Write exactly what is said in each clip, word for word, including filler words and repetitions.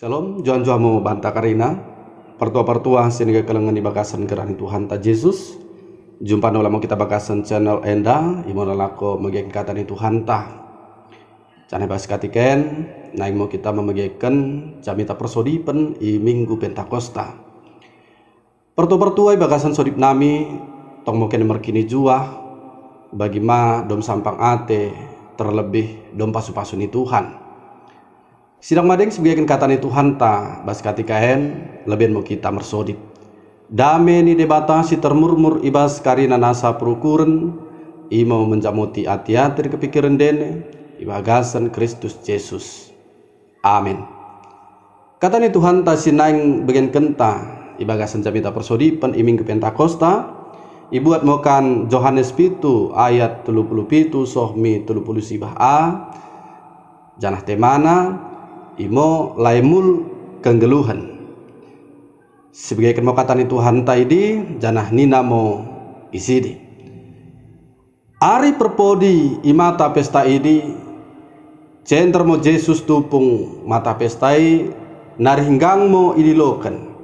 Shalom, njuah-njuah mo banta karina. Partua-partua sinikekelengen ibagasen gerar ni Tuhanta Jesus. Jumpa nola mo kita bagasen channel enda, imo lako megeken kata ni Tuhanta. Janah ibas katika en, naing mo kita memegeken jamita persodipen i Minggu Pentakosta. Partua-partua ibagasen sodip nami, tong mo kene merkinijuah, bagi ma dom sampang ate, terlebih dom pasu-pasu ni Tuhan. Sidang madeng sibegeken kata ni Tuhanta, bas katika en, lebben mo kita mersodip. Dame ni Debata si termurmur ibas karina nasa perukuren, imo menjamoti ate-ate dekket pikiren ndene, ibagasen Kristus Jesus. Amen. Kata ni Tuhanta si naing begenkenta ibagasen jamita persodipen i Minggu Pentakosta, ibuat mo kan Johanes pitu ayat tellu puluh pitu soh mi tellu puluh sibah a, janah temana, imo lae mul kenggeluhen. Sibegeken mo kata ni Tuhanta idi, janah nina mo isidi. Ari perpodi i mata pesta idi, cender mo Jesus tupung mata pesta i, nari henggang mo idiloken.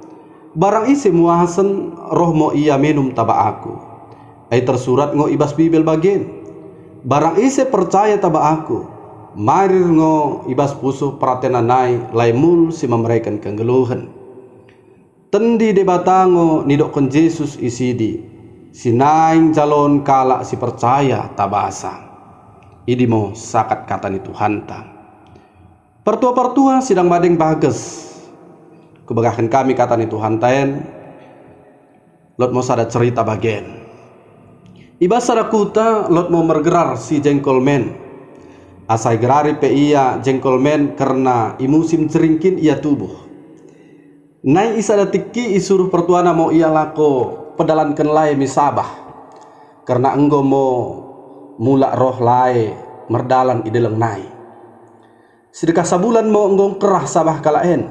Barang ise muasen, roh mo ia menum taba aku. Ai tersurat ngo ibas Bibel bagen. Barang ise percaya taba aku, marir ngo ibas pusuh peratena nai lae mul si memereken kenggeluhen. Tendi Debata ngo nidokken Jesus isidi, si naing jalon kalak si percaya tabasa. Idi mo sakat kata ni Tuhanta. Partua-partua sidang madeng bages. Kubegahken kami kata ni Tuhanta en, lot mo sada cerita bagen. Ibas sada kuta lot mo mergerar si Jengkolmen. Asa igerari pe ia Jengkolmen kerna i musim jering kin ia tubuh. Nai i sada tikki isuruh partuana mo ia lako pedalanken lae mi sabah, kerna enggo mo mulak roh lae merdalan i delleng nai. Sidekkah sabulan mo enggo ngkerrah sabah kalak en,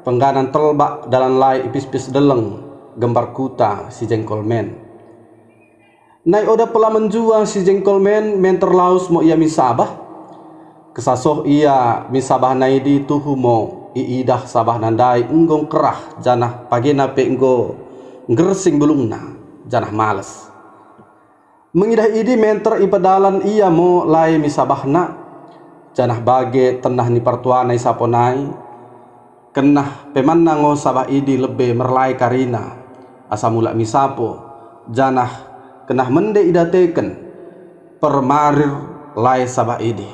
pengganan telbak dalan lae i pispis delleng gembar kuta si Jengkolmen. Nai oda pella menjuah si Jengkolmen menter laus mo ia mi sabah. Kessa soh ia mi sabah naidi tuhu mo iidah sabahna ndai enggo ngkerrah janah pagena pe enggo nggersing bulungna janah males. Mengidah idi menter ipedalan ia mo lae mi sabahna, janah bage tennah ni partuana isapo nai, kennah pe manna ngo sabah idi lebbe merlae karina, asa mulak mi sapo, janah kennah mende idateken permarir lae sabah idi,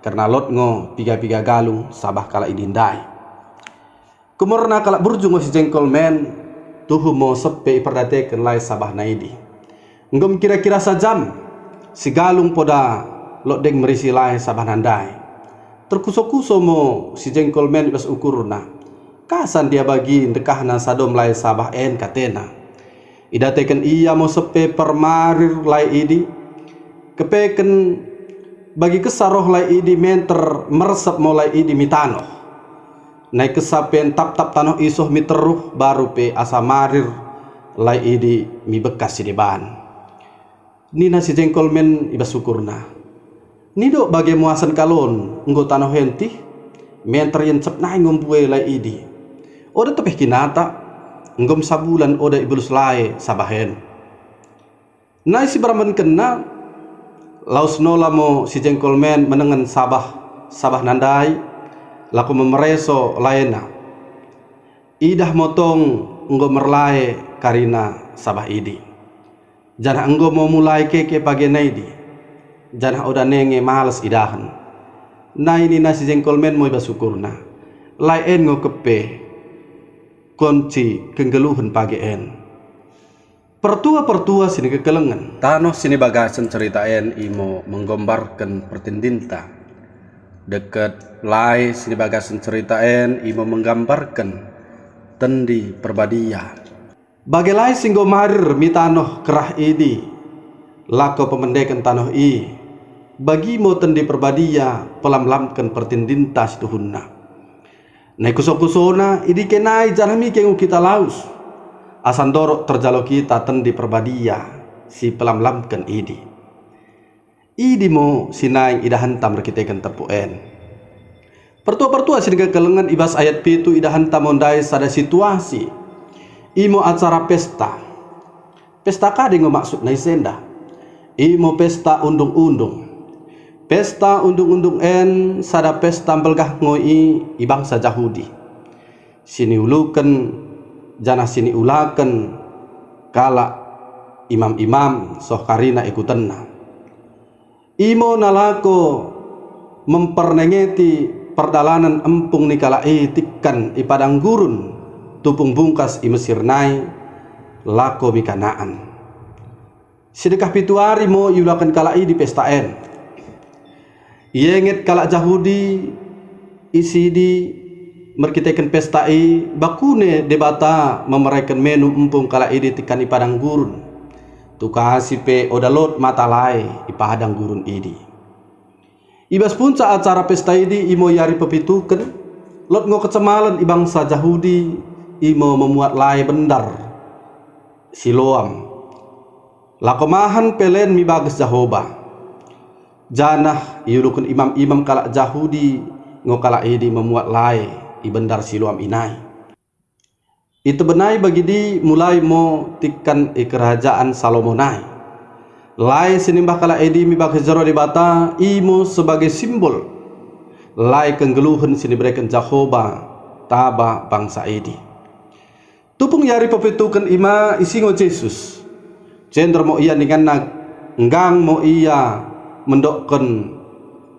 kerna lot ngo piga-piga galung sabah kalak idi ndai. Kumerna kalak burju ngo si Jengkolmen, tuhu mo seppe iperdateken lae sabahna idi. Enggo mo kira-kira sajam, sigalung poda lot deng merisi lae sabahna ndai. Terkuso-kuso mo si Jengkolmen ibas ukurna. Kasa ndia bagi ndekkahna sadom lae sabah en katena. Idateken ia mo seppe permarir lae idi. Kepeken bagi kessa roh lae idi menter mersep mo lae idi mi tanoh. Nai kessa pe ntaptap tanoh i soh mi terruh baru pe asa marir lae idi mi bekkas sideban. Nina si Jengkolmen ibas ukurna, "Nidok bage muasen kalon enggo tanoh en tih, menter iencep nai ngo mbue lae idi. Oda tepeh kinata, enggo mo sabulan oda ibelus lae sabah en." Nai siberambenkenna, laus nola mo si Jengkolmen menengen sabah, sabahna ndai, lako memereso laena. Idah mo tong enggo merlae karina sabah idi. Janah enggo mo mulai keke pagena idi. Janah oda nenge males idahen. Nai nina si Jengkolmen mo ibas ukurna, "Lae en ngo keppe konci kenggeluhen page en." Partua-partua sinikekelengen. Tanoh sinibagasen cerita en imo menggombarken pertendinta. Dekket lae sinibagasen cerita en imo menggambarken Tendi Perbadia. Bage lae si enggo marir mi tanoh kerrah idi, lako pemendeken tanoh i, bagi mo Tendi Perbadia pelamlamken pertendinta situhunna. Nai kuso-kusona, idike nai janah mike ngo kita laus, asa ndorok terjalo kita Tendi Perbadia si pelamlamken idi. Idi mo si naing idahenta merkiteken teppu en. Partua-partua sinikekelengen, i bas ayat pitu idahenta mo ndai sada situasi. Imo acara pesta. Pesta kade ngo maksudna i senda? Imo pesta undung-undung. Pesta undung-undung en sada pesta mbelgah ngo i, i bangsa Jahudi. Siniuluken janah siniulaken kalak imam-imam soh karina ikutenna. Imo nalako mempernengeti perdalanen empung ni kalak i tikan i padang gurun tupung bungkas i Mesir nai lako mi Kanaan. Sidekkah pitu ari mo iulaken kalak idi pesta en. Ienget kalak Jahudi isidi merkiteken pesta i, bakune Debata memereken menum empung kalak idi tikan i padang gurun. Tukasi pe oda lot mata lae i padang gurun idi. I bas puncak acara pesta idi, imo i ari pepituken, lot ngo kecemalen i bangsa Jahudi, imo memuat lae bendar Siloam. Lako mahan pelen mi bages Jahoba. Janah iuluken imam-imam kalak Jahudi ngo kalak idi memuat lae i bendar Siloam i nai. Itebbe nai bagidi mulai mo tikan i kerajaan Salomo nai. Lae sinimbah kalak idi mi bages jero Debata, imo sebage simbol lae kenggeluhen sinibereken Jahoba taba bangsa idi. Tupung i ari pepituken i ma isi ngo Jesus. Cender mo ia ninganna, nggang mo ia mendokken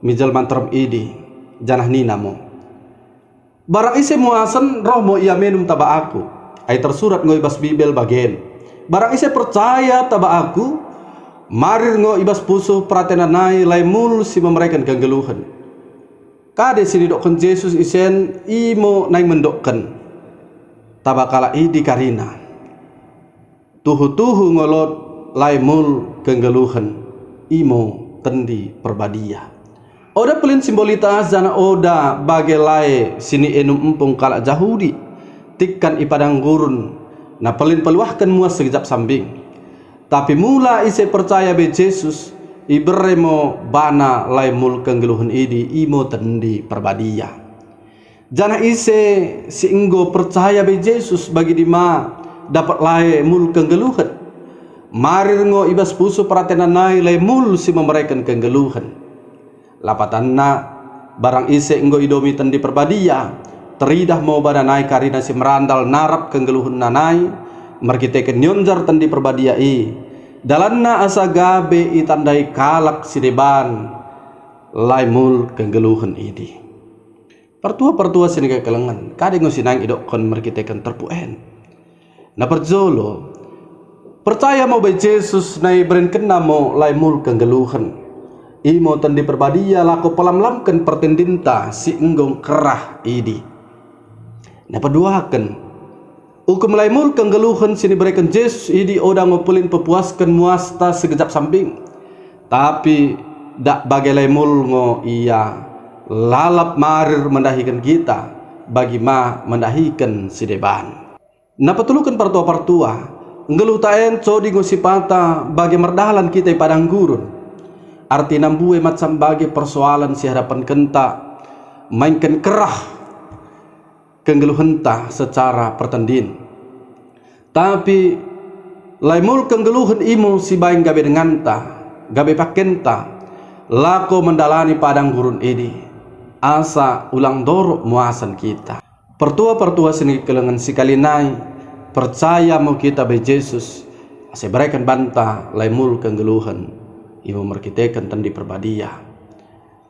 mi jelma nterrem idi, janah nina mo, "Barang ise muasen, roh mo ia menum taba aku. Ai tersurat ngo i bas Bibel bagen, 'Barang ise percaya taba aku, marir ngo i bas pusuh peratena nai lae mul simemereken kenggeluhen.'" Kade sinidokken Jesus isen, imo naing mendokken taba kalak idi karina. Tuhu-tuhu ngo lot lae mul kenggeluhen, imo Tendi Perbadia. Oda pellin simbolitas janah oda bage lae sinienum empung kalak Jahudi tikan i padang gurun, na pellin peluahken muas segejap sambing. Tapi mula ise percaya bai Jesus, iberre mo bana lae mul kenggeluhen idi, imo Tendi Perbadia. Janah ise sienggo percaya bai Jesus bagidi ma dapet lae mul kenggeluhen. Marir ngo i bas pusuh peratena nai lae mul simemereken kenggeluhen. Lapatanna, barang ise enggo idomi Tendi Perbadia, teridah mo bana nai karina simerandal narap kenggeluhenna nai, merkiteken nionjar Tendi Perbadia i, dalanna asa gabe itandai kalak sideban lae mul kenggeluhen idi. Partua-partua sinikekelengen, kade ngo sinaing idokken merkiteken terpuk en? Na perjolo, percaya mo bai Jesus nai iberenkenna mo lae mul kenggeluhen. Imo Tendi Perbadia lako pelamlamken pertendinta sienggo ngkerrah idi. Na peduaken, ukum lae mul kenggeluhen sinibereken Jesus idi oda ngo pellin pepuasken muasta segejap sambing. Tapi dak bage lae mul ngo ia lalap marir mendahiken kita, bagi ma mendahiken sideban. Na petelluken partua-partua, nggeluhta en codi ngo sipata bage merdalan kita i padang gurun. Artina mbue macam bage persoalen sihadapenkenta, maingken kerrah kenggeluhenta secara pertendin. Tapi lae mul kenggeluhen imo sibaing gabe denganta, gabe pakenta, lako mendalani padang gurun idi, asa ulang ndorok muasen kita. Partua-partua sinikekelengen, sikali nai, percaya mo kita bai Jesus, asa ibereken banta lae mul kenggeluhen, imo merkiteken Tendi Perbadia.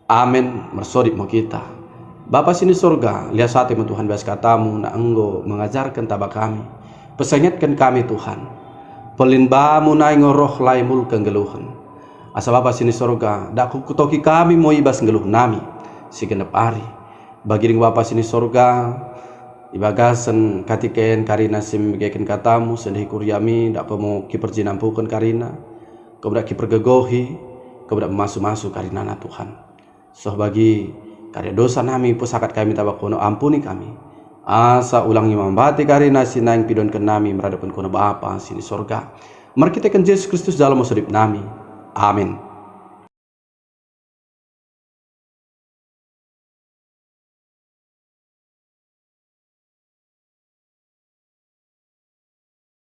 Amen, mersodip mo kita. Bapa sini Sorga, lias ate mo Tuhan bas katamu na enggo mengajarken taba kami. Pesengetken kami Tuhan. Pellin bamu nai ngo roh lae mul kenggeluhen. Asa Bapa sini Sorga, dak kuketoki kami mo i bas nggeluh nami sigenep ari. Bagidi ngo Bapa sini Sorga, ibagasen katika en karina simegeken katamu, sendahi kuriami, dak ko mo kiperjinampuken karina, ko mo dak kipergegohi, ko mo dak memasu-masu karinana Tuhan. Soh bagi karina dosa nami, pusakat kami taba kono, ampuni kami. Asa ulang ngo mambati karina sinaing pidoken nami meradoken kono Bapa sini Sorga. Merkiteken Jesus Kristus jalo mo sodip nami. Amen.